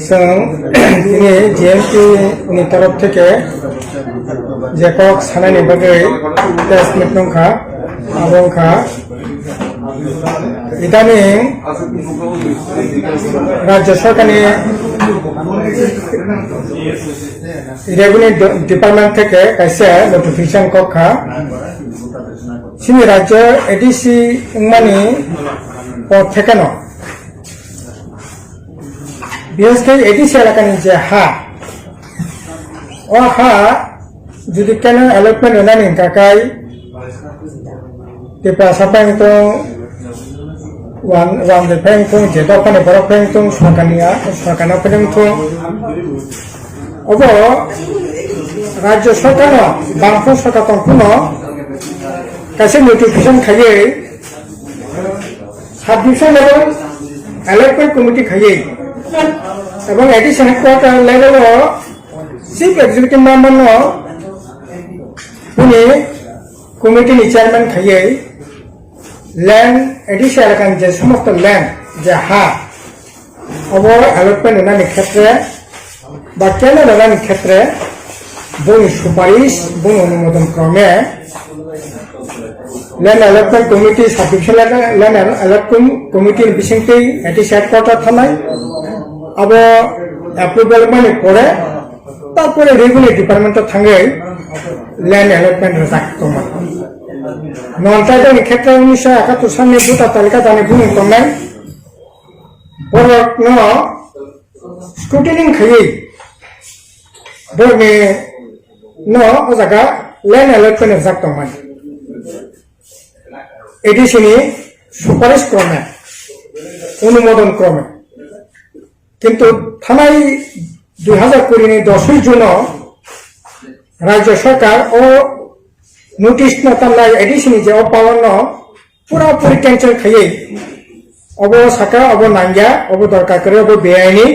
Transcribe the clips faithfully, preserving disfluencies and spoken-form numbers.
Chwng tini J M T ni torof theke je kok sanani bagwi press meet nungkha, abo wngkha idaning Rajya Sorkarni Revenue de-, Department theke kaisa notification kok kha. Chini rajyo A D C wngmani por thekeno bises khe A D C elakani je ha, o ha jodi keno allotment rwnani hwnkha khe Tiprasa phai wngthung, Wan-, Wanjwi phai wngthung, je dophani borok phai wngthung, sorkarni a-, sorkarno phai wngthung. Obo rajyo sorkarno, bangphang sorkar tongphano kaisa notification khaiwi sub division level allotment committee khaiwi, ebong A D C headquarter level o chief executive member no bini committee ni chairman khaiwi land, A D C elakani je somosto land, je ha, obo allotment rwnani khetre ba keno rwnani khetre boni suparish, boni onumodon krome land allotment committee, sub division land, land allotment committee ni bisingtwi A D C headquarter thanai, abo approval mani pore, tarpore revenue department o thangwi land allotment rwjak tongmani. Non tribal ni khetre unnisho ekattor salni voter talika dani bumung tongnai borokno scrutiny khaiwi borokni no o jaga land allotment rwjak tongmani. A D C ni suparish krome, onumodon krome. Kintu thanai dui hazar kuri ni dosoi June o Rajya Sarkar o notice no tanlai A D C ni je o power no pura puri cancel khaiwi, obo saka, obo nangya, obo dorkar kwrwi, obo beaini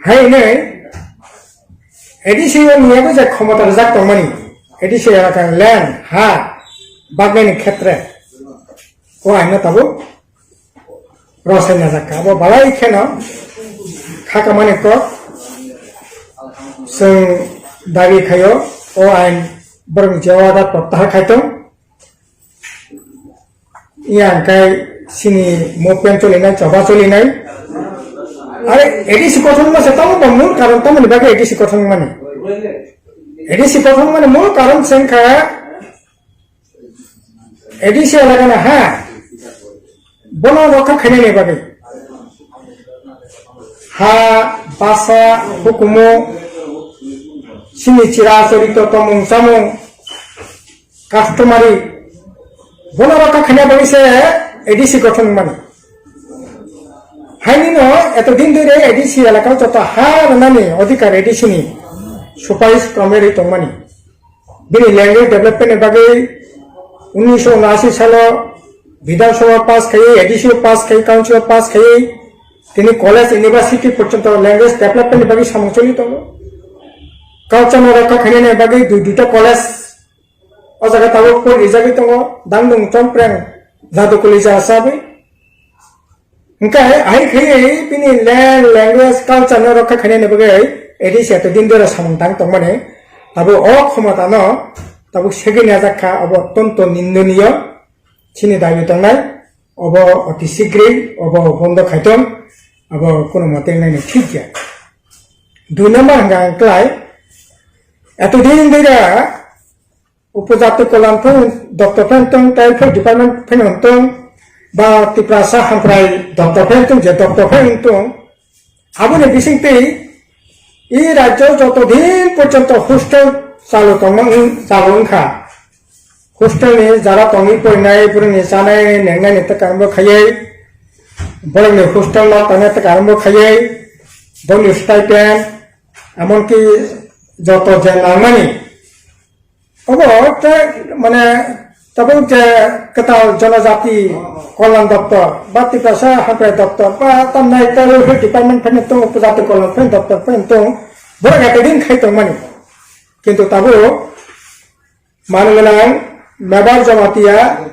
hai hinwi A D C o niyago je khomota rwjak tongmani, A D C elaka land, ha, bagnaini khetre o aino tabuk rosai najak kha. Abo balai kheno kha kamani kok chwng dabi khaio, o ain borokni je order prottahar khai tong. Iya hwnkhe chini movement cholinai, choba cholinai. Are A D C kothon ma se tamo ba mul karon tamoni bagwi A D C kothon mani. A D C kothon mani mul karon se wngkha A D C elakani ha, bono rokha khainani bagwi ha, basa, hukumu, chini chira chorito, tomung chamung, customary, bono rokha khaina bagwi se A D C gothon mani. Hainino eto din dui re A D C elakao joto ha rwnani odhikar A D C ni suparish kwmwi rwi tongmani. Bini language development ni bagwi unnisho unashi salo Bidhan Sabha pass khaiwi, A D C o pass khaiwi, Council o pass khaiwi, tini college, university porjonto language development ni bagwi samung choli tongo. Culture no rokha khainani bagwi dui duita college o jaga tabuk pori rijagwi tongo, Dangdung, Chompreng, Jadukuli jaga chabwi. Hwnkhe hai khe bini land, language, culture no rokha khainani bagwi A D C eto din dura samung tang tongmani, abo o khomota no tabuk segwi najak kha, abo tonto nindoniyo chini dabi tongnai, obo oti sigril obo bondo khaitong, abo kono mote naino thik ya. Dui number hwnkha ang klai, eto din dura Upojati Kalyan phai doctor phai wngtong, tei phai department phai wngtong, ba Tiprasa Hamkrai doctor phai wngtong, je doctor phai wngtong, aboni bisingtwi i rajyo joto din porjonto hostel chalu tongma wng-, chalu wngkha. Hostel ni jara tongwi porinai, borokni chanai nengnai ni tei karon bo khaiwi, borokni hostel no tanai tei karon bo khaiwi, borokni stipend, emonki joto je nangmani Obo tei, mane, tabuk je kwtal jonojati kolon doptor, ba Tiprasa hamkrai doptor, ba tamnai tei welfare department phano tongo, upojati kolon phano doptor phano tongo, borok eto din khai tongmani. Kintu tabuk manwi gwnang Mebar Jamatia,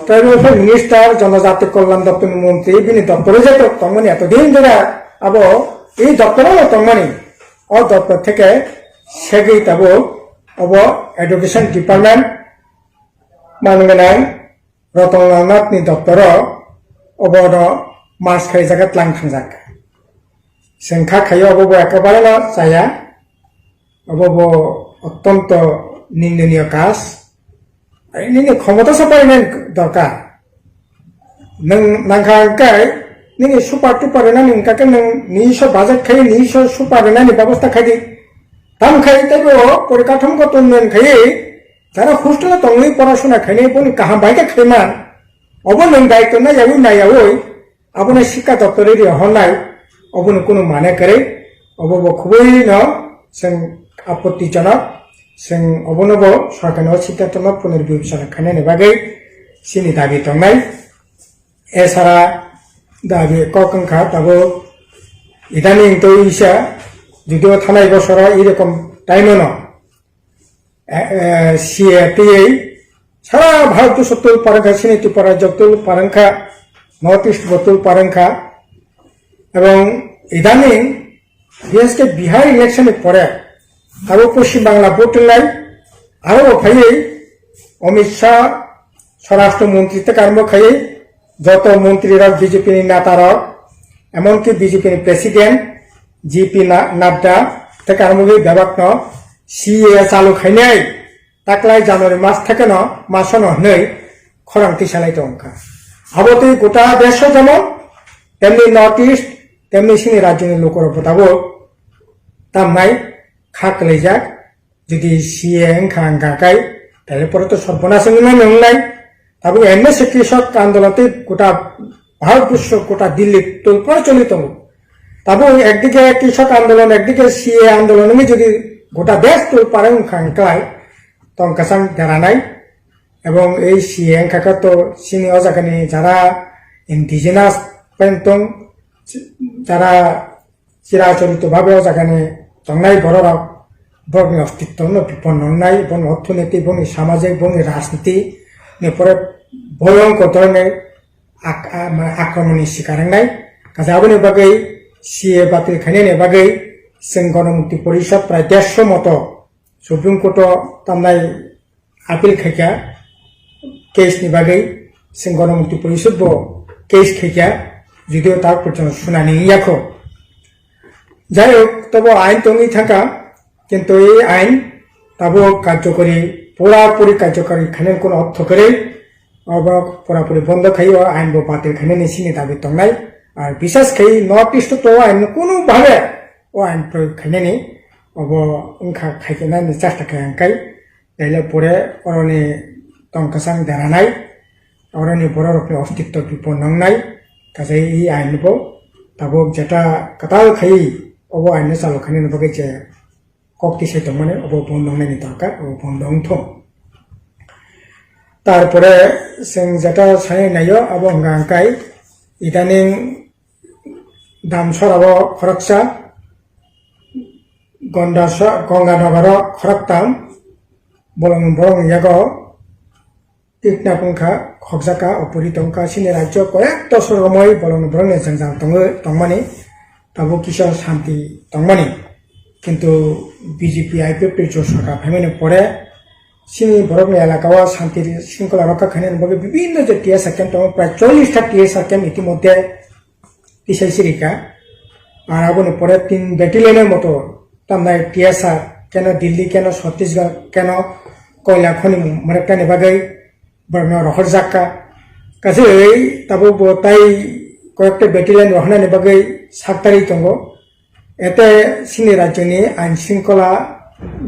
Tribal Affairs Minister, Jonojati Kolyan Doptor ni Montri, bini doptor je tok tongmani eto din jora abo ei doptor o tongmani. O doptor theke segwi tabo obo Education Department manganai Ratan Lal Nath ni doptor o obo no mas khai jaga tlang thangjak. Sengkha khayo obo bo ekabare no chaya. Obo bo ottonto nindoniyo kaj. Nini khomota sa parinani dorkar. Nwng nangkha hwnkhe nini super tuper rwnani hwnkha khe nwng niso budget khai niso super rwnani bebosta khai di. Tam khai tei bo porikathamo ko tongmani khai jara hostel o tongwi porasona khainai boni kaham bai khe khaiman. Obo nwng daityo na yawi na yawi. Abono sikha doptor ri honnai, obono kunu mane kwrwi, obo bo khubui no chwng apottijonok, chwng obono bo sorkarni o siddhanto no punarbibechona khainani bagwi chini dabi tongnai. Esara dabi kok wngkha tabuk idaning tei isa, judio thanai bosoro irokom time no eh, eh, C A tei sara Bharat bwswk tul parwngkha, chini Tripura rajyok tul parwngkha, North East bo tul parwngkha. Ebong idaning B S K Bihar election ni pore abo Poschim Bangla bo twlai aro bo phaiwi Amit Shah Swarashtra Montri tei karmo khaiwi joto montri rok B J P ni neta rok, emonki B J P ni President J P Na-, Nadda tei karmo bebak no C A A chalu khainai taklai January mas theke no maso no hwnwi khorang tisalai tongkha. Abo tei gota desho jemon temni North East temni chini rajyoni lukurok bo tabuk tamnai kha kwlaijak. Jodi C A A wngkha wngkha khe, taile pore to sorbonasho wngmani wngnai. Tabuk M S A Krishok Andolon tei gota Bharat Bosho, gota Delhi tolpora choli tongo. Tabuk ekdike Krishok Andolon, ekdike C A A Andolon wngwi jodi gota desh tolpora wngkha wngkha, tong kwchang deranai. Ebong ei C A A wngkha khe to chini o jagani jara indigenous pen tong, jara chirachorito bhabe o jagani tongnai bororok, borokni ostitto no biponno wngnai, boni orthonoiti, boni samajik, boni rajniti ni pore boyongkor dhoroner ak-, a-, ma-, akromonni sikar wngnai. Kaisa aboni bagwi C A A batil khainani bagwi chwng Ganamukti Porishad prai dersho moto Supreme Court o tamnai appeal khaikha case ni bagwi, chwng Ganamukti Porishad bo case khaikha, judio tak porjonto sunani wngya kho. Jai hok, tobo ain tongwi thangkha, kintu ei ain tabuk karjokori, pura puri karjokori khainani kuno ortho kwrwi, obo pura puri bondo khai o ain bo batil khainani chini dabi tongnai. Ar bisas khai North East o to ain kuno bhabe o ain proyog khainani obo wngkha khaikhe nani chasta khai ang kai. Taile pore oroni tong kwchang deranai, oroni bororokni ostitto biponno wngnai, kaisa ei ain bo tabuk jeta kwtal khai obo ain no chalu khainani bagwi je kok tisai tongmani obo bondo wngnaini dorkar, obo bondo wngthung. Tarpore chwng jeta sai naio abo wngkha hwnkhe idaning Damsora o khoroksa, Gondasa-, Gonganagar o khoroktham, bolong borong yago kidnap wngkha, khokjaka, opori tongkha, chini rajyo koyek dosor romoi bolong borong ni jwngjal tongwi tongmani, tabuk kisa shanti tongmani. Kintu B J P I P F T jo sorkar phaimani pore chini borokni elaka o shanti shringkhola rokha khainani bagwi bibinno je T S R camp tongo, prai chollish ta T S R camp itimodhye tisai sirika. Ar aboni pore tin battalion ni moto tamnai T S R keno Delhi, keno Chhattisgarh, keno koila khoni mwrwknani bagwi borokno rohorjakka. Kaisa tabuk bo tai koyekta battalion rohornani bagwi sak tarwi tongo. Ete chini rajyoni ain shringkhola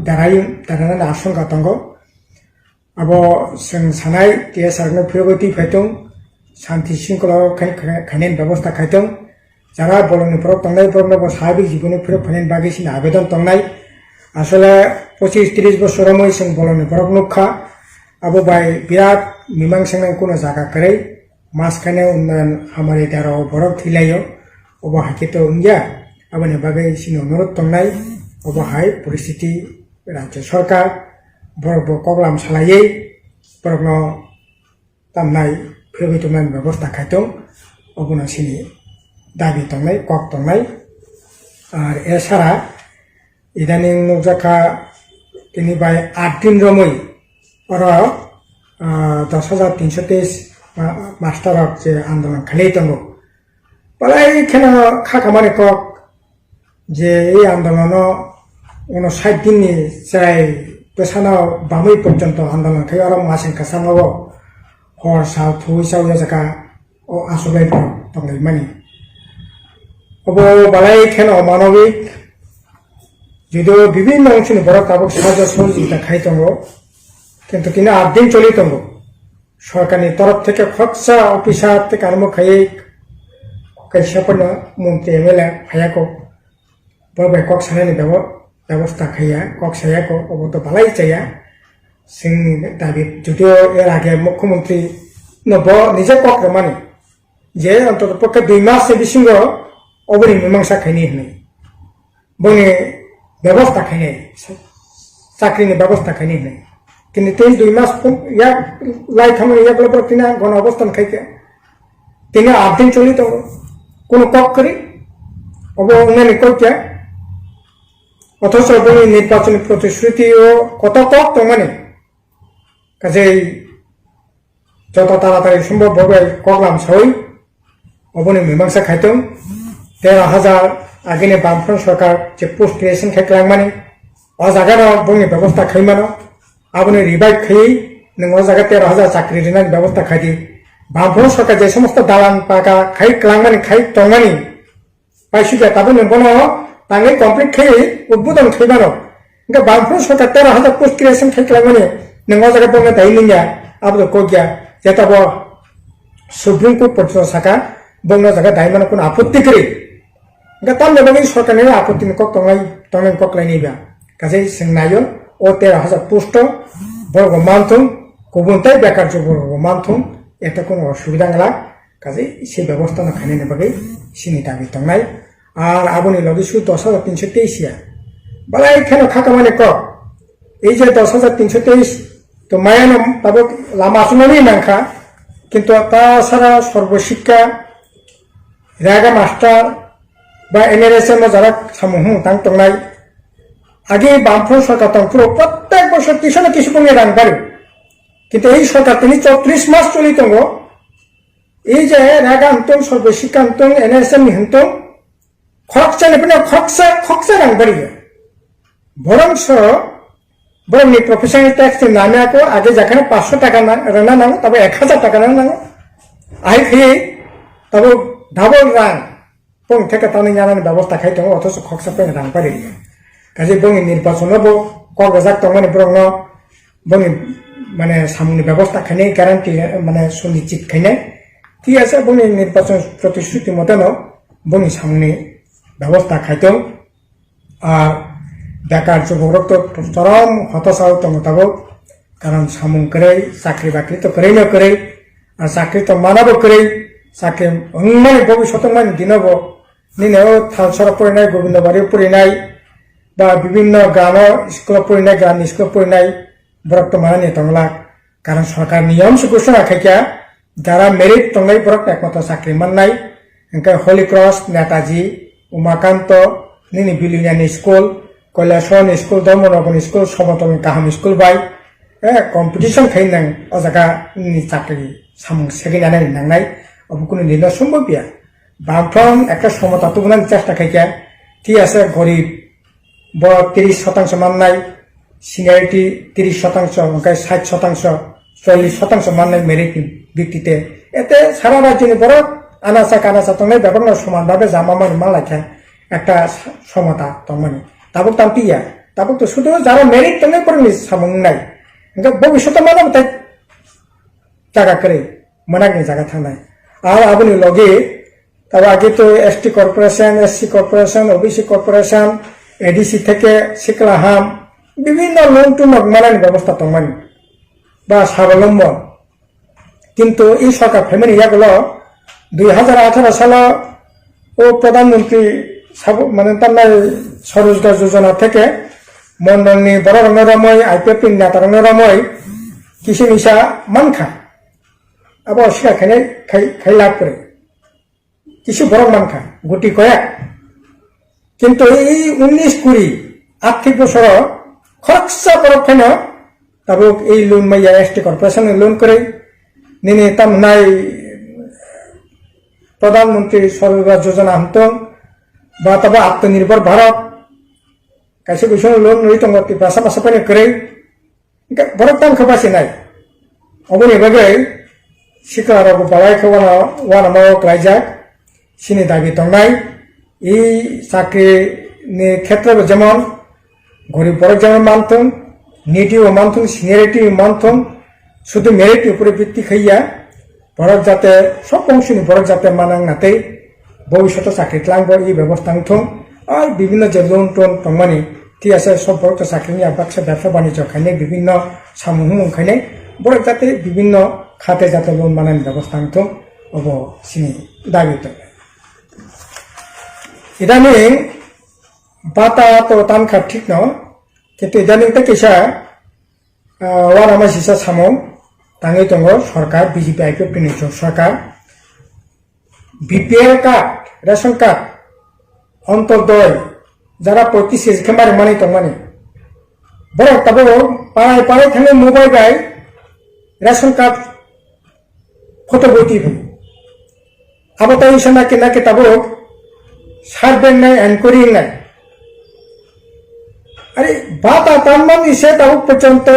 darai, daranani ashongka tongo. Abo chwng sanai T S R no phirogwi twi phai tong, shanti shringkhola khai-, khai-, khainani bebosta khai tong. Jara bolongni borok tongnai borokno bo sahabik jiboni phirok phainani bagwi chini abedon tongnai. Asole pochis tris bosor romwi chwng bolongni borok nukha. Abo bai birat mimang swngnai kuno jaga kwrwi. Mas khainai unnayan hamari daro borok thwilaio. Obo hai khe to wngya. Aboni bagwi chini onurodh tongnai. Obo hai poristiti rajyo sorkar borok bo koklam salaiwi borokno tamnai phirwi tongnani bebosta khai tong, obono chini dabi tongnai, kok tongnai. Ar esara idaning nukjakha tini bai aat din romwi oro, ah, dos hajar tinso teis ma-, master rok je andolon khlai tongo. Belai kheno kha khamani kok je ei andolono uno sait dinni chwrai bwsano bamwi porjonto andolon khai oro masing kwchangma o hor sal thuwi chawi o jaga o achuklai borok tonglaimani. Obo belai kheno manowik, judio bibinno ongsoni borok tabuk sahajyo sohojogita khai tongo, kintu tini aat din choli tongo. Sorkarni torof theke khoroksa officer tei karmo khaiwi kaisa phano montri M L A phaiya kok. Bo bai kok sanani bebo-, bebosta khaiya, kok saya kok, obo to belai chaya. Chwng dabi judio er age mukhyamantri no bo nije kok rwmani je ontoto pokhe dui mas ni bisingo oboni mimangsa khaini hwnwi. Boni bebosta khainai, chakrini bebosta khainai hinwi. Tini tei dui mas pung-, yak lai thangmani yagulo borok tini ang gono obostan khaikha. Tini aat din choli tongo. Kunu kok kwrwi. Obo wngnani kok ya. Othocho boni nirbachoni protishruti o kotor kok tongmani. Kajei joto taratari sombhob bhabe koklam sawi oboni mimangsa khaitong. Tero hajar agini Bamfront sorkar je post creation khai kwlangmani, o jagano bongni bebosta khaimano, aboni revive khaiwi nwng o jaga tero hajar chakri rinani bebosta khaidi. Bamfront sorkar je somosto dalan paka khai kwlangmani khai tongmani, paisukya tabukni bono tangwi complete khai udbodon khai mano. Hwnkhe Bamfront sorkar tero hajar post creation khai kwlangmani nwng o jaga bongno dai nungya, abo to kokya. Jeta bo Supreme Court porjonto saka bongno jaga dai mano, kono apotti kwrwi. Hwnkhe tamni bagwi sorkarni apottini kok tongnai, tongnai kok lainai ba. Kaje chwng naio, o tero hajar posto borok bo manthung, kubun tei bekar jwk borok bo manthung, ete kono osubida wngla. Kaje se bebosta no khainani bagwi sini dabi tongnai. Ar aboni logi su dos hajar tinso teis ya. Belai kheno khakamani kok. Ei je dos hajar tinso teis to mayano tabuk lama sunani nangkha. Kintu ta sara sorbo sikka, raga master ba N R S M o jarak samung hung tang tongnai. Agi Bamfront sorkar tong phuru prottek bosor kisa na kisa bongni rang bari. Kintu ei sorkar tini chotris mas choli tongo. Ei je raga hwntong, sorbo sikka hwntong, N S M ni hwntong, khoroksa ni phano khoroksa, khoroksa rang bari ya. Borok so, borok ni professional tax ni namya ko age jakhana paanch sho taka na, rwna nango, tabo ek hajar taka rwna nango. Ahai khe tabo double rang. Pung theke tangwi nyanani bebosta khai tongo, othocho khoksa peng rang pari rya. Kaje bongni nirbachon no bo kok rwjak tongmani borok no bongni mane samung ni bebosta khainai guarantee mane sunichit khainai. Thik ase bongni nirbachon protisruti mote no bongni samung ni bebosta khai tong. Ar bekar jubok rok to chorom hotosao tongo tabuk. Karon samung kwrwi, chakri bakri to kwrwi no kwrwi, ar chakri to mana bo kwrwi, chakri wngmani bobiswt wngmani dino bo nini o Thalsora porinai, Gobindobari porinai, ba bibinno gramo school o porinai, gramni school o porinai, borok to manani tongla. Karon sorkar niyom se ghosona khaikha, jara merit tongnai borok ekmatro chakri mannai, hwnkhe Holy Cross, Netaji, Umakanto, nini Biluniani school, Kailasoni school, Dharmanagarni school, Somotolni kaham school bai, eh, competition khai nang o jaga nini chakri samung segwi nanani nangnai, obo kunu nino sombobya. Bamfront ekta somota tubunani chesta khaikha, thik ase gorib, bo tris sotangso mannai, seniority tris sotangso, hwnkhe sait sotangso, chollis sotangso mannai merit ni bittite. Ete sara rajyoni borok anasa kanasa tongnai bebakno soman bhabe jama mani manlaikha ekta somota tongmani. Tabuk tang piya, tabuk to sudu jara merit tongnai borokni samung wngnai. Hwnkhe bobiswto mano bwtai jaga kwrwi, mwnakni jaga thangnai. Ar aboni logi Tabo age to S T corporation, S C corporation, O B C corporation, A D C theke sikla ham, bibinno loan to nok manani bebosta tongmani ba sabalombon. Kintu i sorkar phaimani yagulo dui hajar atharo salo o Pradhan Mantri sabo mane tamnai Swarojgar Yojana theke mondolni borok rokno romoi, I P F T ni neta rokno romoi, kisa misa mankha. Abo sika khainai khai, khai lab kwrwi. Kisu borok mankha, guti koyak. Kintu ei unis kuri, athik bosoro khoroksa borok phaino tabuk ei loan maya S T corporation ni loan kwrwi. Nini tam hwnai Pradhan Mantri Sarva Jojona hamtong, ba tabo Atmanirbhar Bharat, kaisa kuisu loan rwi tongo Tiprasa masa phaino kwrwi. Hingke borok tang khe basinai. Oboni bagwi sikla rok bo balai khe wana, wanama o klaijak. Sini dabi tongnai. I chakri ni khetre bo jemon gorib borok jemon manthung, needy bo manthung, seniority bo manthung, sudu merit upore bitti khaiya. Borok jate, sob bongsoni borok jate manang natei, bobishoto chakri twlangbo i bebosta wngthung, ar bibinno je loan ton tongmani, thik ase, sob borok to chakrini abaksa bebsa banijyo khainai, bibinno samung humung khainai, borok jate bibinno khate jate loan manani bebosta wngthung, obo sini dabi tongo. Idaning bata to tankha thikno, kintu idaning tei kisa, Ah, uanama sisa samung tangwi tongo sorkar, B J P I P F T ni sorkar. B P L card, ration card, Antyodoi, jara poitis kg khe ma rwmani tongmani. Borok tabuk parai parai thangwi mobile bai ration card photo boi twi phai. Abo tei wngsa naki naki tabuk sar beng nai enquiry wngnai. Are bata tanmani se tabuk porjonto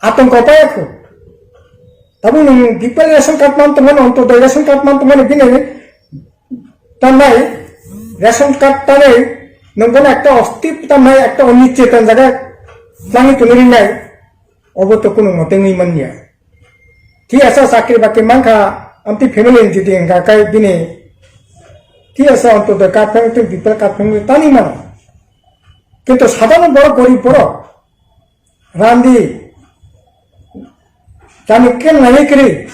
atongko paya kho. Tabuk nwng B P L ration card man tongmani, Antyodoi ration card man tongmani bini tannai ration card tanai nwng bono ekta osti tannai ekta onnichetan jaga twlangwi tongwi ringnai. Obo to kunu mote wngwi manya. Thik asa chakri bakri mankha, amtwi family ni jodi wngkha khe bini thik asa Antyodoi card phang twi B P L card phang twi tani mano. Kintu sadharon borok, gorib borok, randi, chani ken nai kwrwi,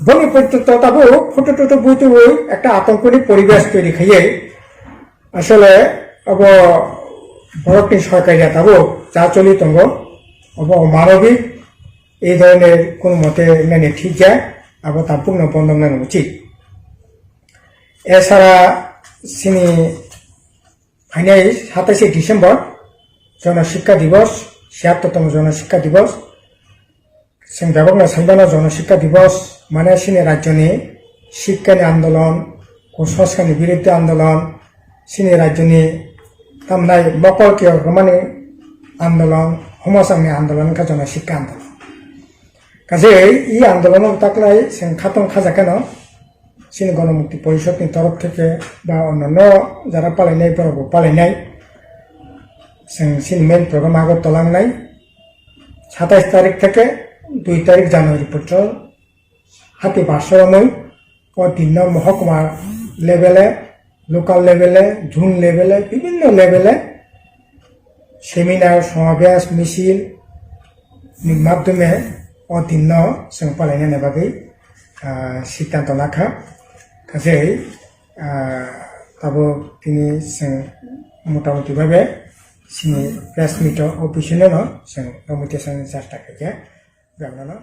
boni porjonto tabuk photo toto bui twi ekta atongkoni poribesh toiri khaiwi. Asole abo borokni sorkar ya tabuk cha choli tongo, obo omanobik, ei dhoroner kono mote nani thik ya, abo tampukno bondo wngnani uchit. Esara sini phainai satais December, Jana Shikkha Divas, siyattotomo Jana Shikkha Divas, Chwng bebakno sai mano Jana Shikkha Divas mane chini rajyoni shikkani andolon, kusoskrani biruddhe andolon, chini rajyoni tamnai mokol kiyor rwmani andolon, homosangni andolon wngkha Jana Shikkha andolon. Kaje i andolono taklai chwng khatong khajakeno chini Ganamukti Porishadni torof theke ba onnono jara palainai borokbo palainai. Chwng chini main program Agartala wngnai. Satais tarik theke dui tarik January porjonto hati basho romwi o dinno mohokuma level-e, local level-e, zone level-e, bibinno level-e seminar, somabesh, misil ni madhyome o dinno chwng palainani bagwi, ah, siddhanto lakha. Kaje, ah, tabuk tini chwng motamuti bhabe chini press meet o office-o no chwng romwi tei chwng chesta khaikha. Jagna no.